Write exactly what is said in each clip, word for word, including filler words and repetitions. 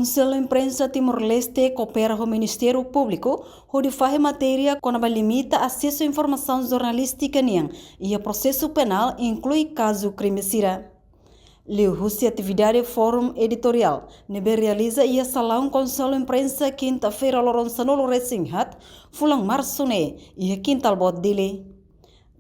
Konsellu Imprensa Timor-Leste koopera ho Ministériu Públiku hodi fahe matéria kona-ba limita asesu informasaun jornalístika nian iha prosesu penál, inklui kazu krime sira. Liuhusi atividade Fórum Editoriál ne'ebé realiza iha Salaun Konsellu Imprensa, kinta-feira, loron sanulu-resin-haat fulan Marsu ne'e, iha Kintal Boot, Dili.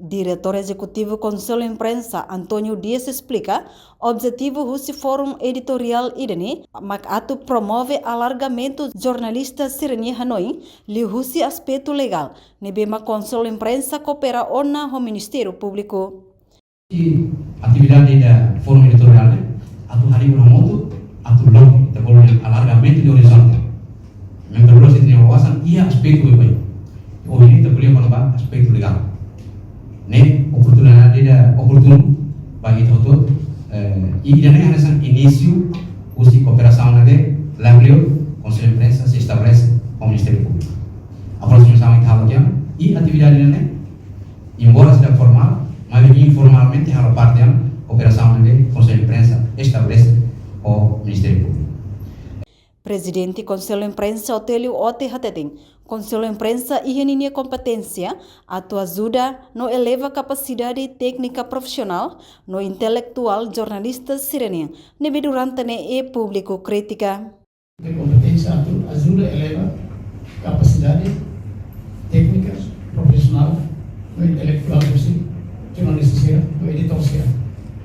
Diretór Ezekutivu Konsellu Imprensa, António Dias, esplika, objetivu husi Fórum Editoriál ida-ne'e mak atu promove alargamentu jornalista sira-nia hanoin liuhusi aspetu legál, ne'ebé mak Konsellu Imprensa koopera ona ho Ministériu Públiku. I atividade ida Fórum Editoriál ne'e atu harii hamutuk, atu loke, ita bolu alargamentu de horizonte. Membru sira-nia wawasan iha aspetu baibain. Ohin ne'e ita ko'alia kona-ba aspetu legál. Ne'e oportunidade ida oportunu ba ita hotu, eh, i ida-ne'e hanesan inísiu husi kooperasaun ne'ebé Liuhusi Konsellu Imprensa sei estabelese ho Ministériu Públiku. Aprosimasaun ita halo kian, i atividade ne'e, embora seja formál, mas informalmente halo parte iha kooperasaun ne'ebé Konsellu Imprensa estabelese ho Ministériu Públiku. Prezidente Konsellu Imprensa, Otélio Ote, hateten, Konsellu Imprensa iha ninia kompeténsia atu ajuda no eleva kapasidade téknika, profisionál no intelektuál jornalista sira-nian, ne'ebé durante ne'e públiku kritika. Kompeténsia atu ajuda eleva kapasidade téknika, profisionál no intelektuál husi jornalista sira no editór sira.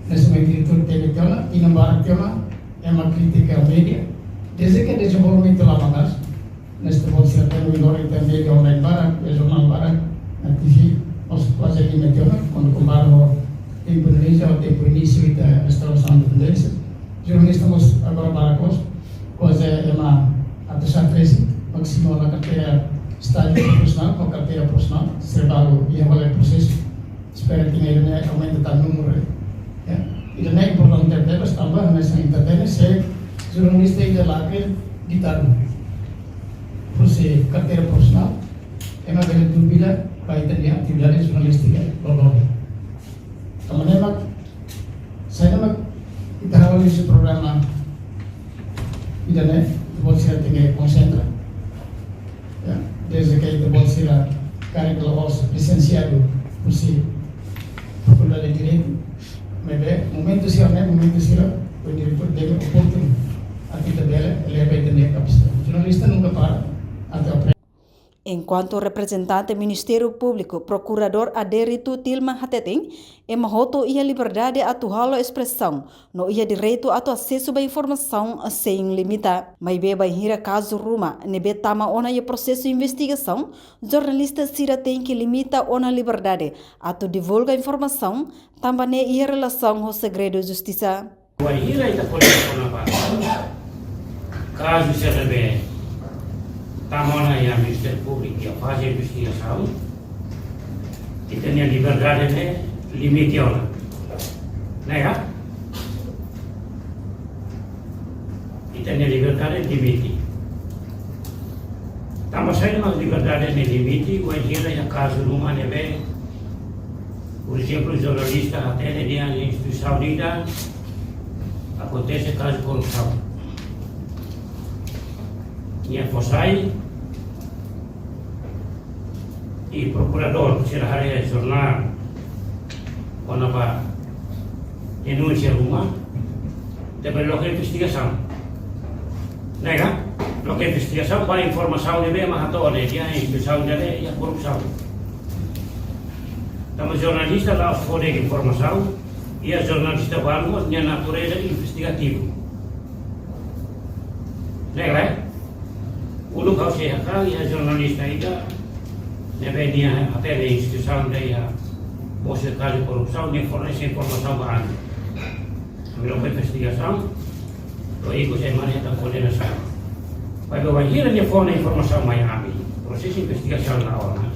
Hanesan diretór T V tiha ona, tinan barak tiha ona ema kritika média, dezde ke dezenvolvimentu la'o maka'as, hanesan ita-boot sira temi lori ita-nia média online barak, iha jornál barak, iha T V, mós kuaze lima tiha ona, kuandu kompara ho tempu Indonézia, ho tempu inísiu ita restaurasaun independénsia. Jornalista mós agora barak loos, kuaze ema atus haat resin, másimu ona karteira estájiu profisionál, ho karteira profisionál, sira balu iha fali prosesu. Espera katak ida-ne'e aumenta tan númeru, ya. Ida-ne'e importante tebes tanba hanesan ita hatene, se jornalista ida la akreditadu husi karteira profisionál, ema bele dúvida ba ita-nia atividade jornalístika loloos. Tanba ne'e mak, saida mak ita halo husi programa ida-ne'e, ita-boot sira tenke konsentra. Ya, dezde ke ita-boot sira karik la'ós lisensiadu husi Fakuldade Direitu, maibé momentu sira-ne'e, momentu sira, o diretór deve oportunu atu ita bele eleva ita-nia kapasidade. Jornalista nunka para atu aprende. Enkuantu reprezentante Ministériu Públiku, Prokuradór Adérito Tilman, hateten, ema hotu iha liberdade atu halo espresaun no iha direitu atu asesu ba informasaun sein limita. Maibé bainhira kazu ruma ne'ebé tama ona iha prosesu investigasaun, jornalista sira tenke limita ona liberdade atu divulga informasaun, tanba ne'e iha relasaun ho segredu justisa. Bainhira ita ko'alia kona-ba kazu sira ne'ebé tama ona iha Ministériu Públiku iha faze investigasaun, ita-nia liberdade ne'e limite ona. Ne'e ka? Ita-nia liberdade limite. Tanba saida mak liberdade ne'e limite, bainhira iha kazu ruma ne'ebé, por ezemplu, jornalista hatene dehan iha instituisaun ida akontese kazu korrupsaun. Nia fó sai, i prokuradór sira haree jornál kona-ba denúnsia ruma, ita bele loke investigasaun. Ne'e ka? Loke investigasaun ba informasaun ne'ebé ema hato'o dehan iha instituisaun ida-ne'e iha korrupsaun. Tanba jornalista la'ós fó de'it informasaun, iha jornalista balu mós nia natureza investigativu. Ne'e ka? Uluk ha'u sei hakarak iha jornalista ida ne'ebé nia hatene instituisaun ida iha mosu kazu korrupsaun, nia fornese informasaun ba ami. Ami loke investigasaun, to'o ikus ema ne'e hetan kondenasaun. Maibé bainhira nia fó ona informasaun mai ami, prosesu investigasaun la'o ona,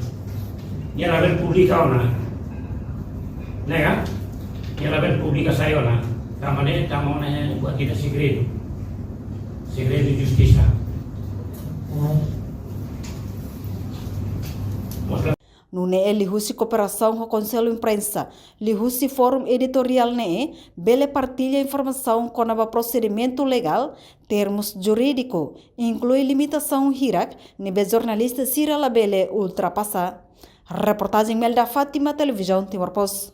nia labele publika ona. Ne'e ka? Nia labele publika sai ona. Tanba ne'e, tanba ne'e buat ida segredu. Segredu justisa. Mós la- Nune'e liuhusi kooperasaun ho Konsellu Imprensa, liuhusi Fórum Editoriál ne'e, bele partilla informasaun kona-ba prosedimentu legál, termus jurídiku, inklui limitasaun hirak ne'ebé jornalista sira labele ultrapasa. Reportajen Melda Fátima, Televizaun Timor Post.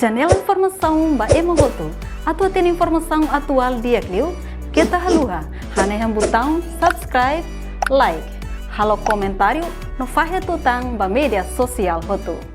Janela informasaun ba ema hotu. Atu hatene informasaun atuál di'ak liu, keta haluha hanehan butaun subscribe, like, halo komentáriu no fahe tutan ba média sosiál hotu.